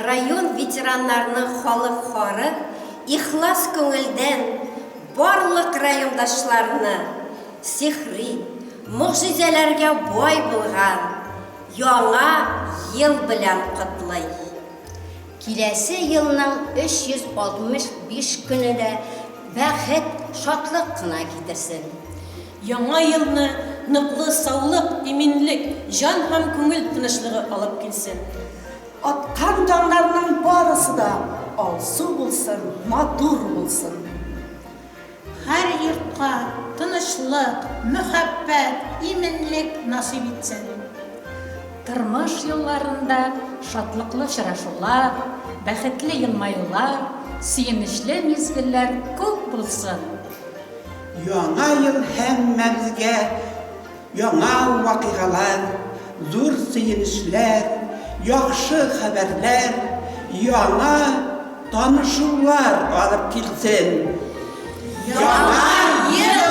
Район ветераннарының халык хоры ихлас күңелдән барлык райондашларны сихри, могҗизәләргә бай булган Яңа ел белән котлый. Киләсе елның 365 көне дә бәхет, шатлык кына китерсен. Яңа елны ныклы саулык, иминлек, җан һәм күңел тынычлыгы алып килсен. Аткан таңнарның барысы да алсу булсын, матур булсын. Һәр йортка тынычлык, мөхәббәт, иминлек насыйп итсен. Тормыш юлларында шатлыклы очрашулар, бәхетле елмаюлар, сөенечле мизгелләр күп булсын! Яңа ел һәммәбезгә яңа вакыйгалар, зур сөенечләр, яхшы хәбәрләр, яңа танышулар алып килсен! Яңа ел!